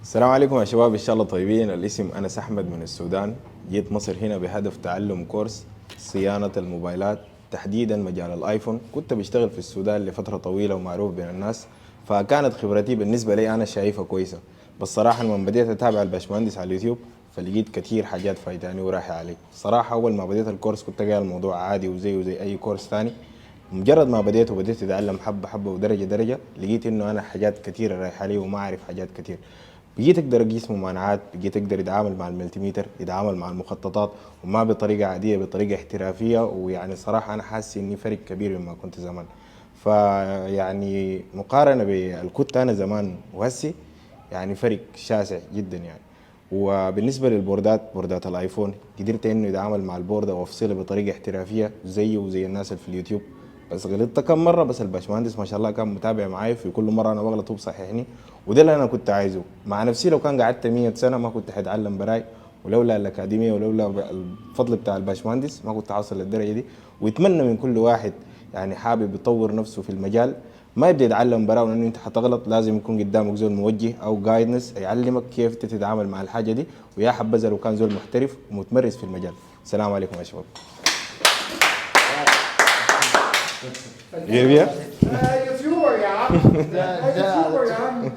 السلام عليكم يا شباب، ان شاء الله طيبين. الاسم انس احمد من السودان. جيت مصر هنا بهدف تعلم كورس صيانة الموبايلات، تحديدا مجال الايفون. كنت بشتغل في السودان لفترة طويلة ومعروف بين الناس، فكانت خبرتي بالنسبة لي انا شايفها كويسة. بس صراحة لما بديت اتابع الباشمهندس على اليوتيوب فلقيت كثير حاجات فايتاني وراحة علي. صراحة اول ما بديت الكورس كنت قايل الموضوع عادي وزي اي كورس ثاني. مجرد ما بديت وبديت اتعلم حبه حبه ودرجة درجه، لقيت انه انا حاجات كثيرة رايحة لي وما اعرف حاجات كثير. بقيت اقدر اقيس ممانعات، بقيت اقدر اتعامل مع ال multimeter، اتعامل مع المخططات، وما بطريقة عاديه، بطريقة احترافيه. ويعني صراحة انا حاسس اني فرق كبير مما كنت زمان. فيعني مقارنة بالكنت انا زمان وهسي، يعني فرق شاسع جدا يعني. وبالنسبة للبوردات، بوردات الايفون، قدرت انه يتعامل مع البورده وافصلها بطريقة احترافية زيه وزي الناس اللي في اليوتيوب. بس غلطت كم مره، بس الباشمهندس ما شاء الله كان متابع معي، في كل مرة انا بغلط هو بصححني، وده اللي انا كنت عايزه مع نفسي. لو كان قعدت 100 سنة ما كنت حتعلم براي، ولولا الاكاديمية ولولا الفضل بتاع الباشمهندس ما كنت حاصل للدرجة دي. ويتمنى من كل واحد يعني حابب يطور نفسه في المجال ما يبدا يتعلم براو، لانه انت حتغلط. لازم يكون قدامك زول موجه او guidance يعلمك كيف تتعامل مع الحاجة دي، ويا حبذا لو كان زول محترف ومتمرس في المجال. السلام عليكم يا شباب. يا يوتيوبر يا عم، يوتيوبر يا عم.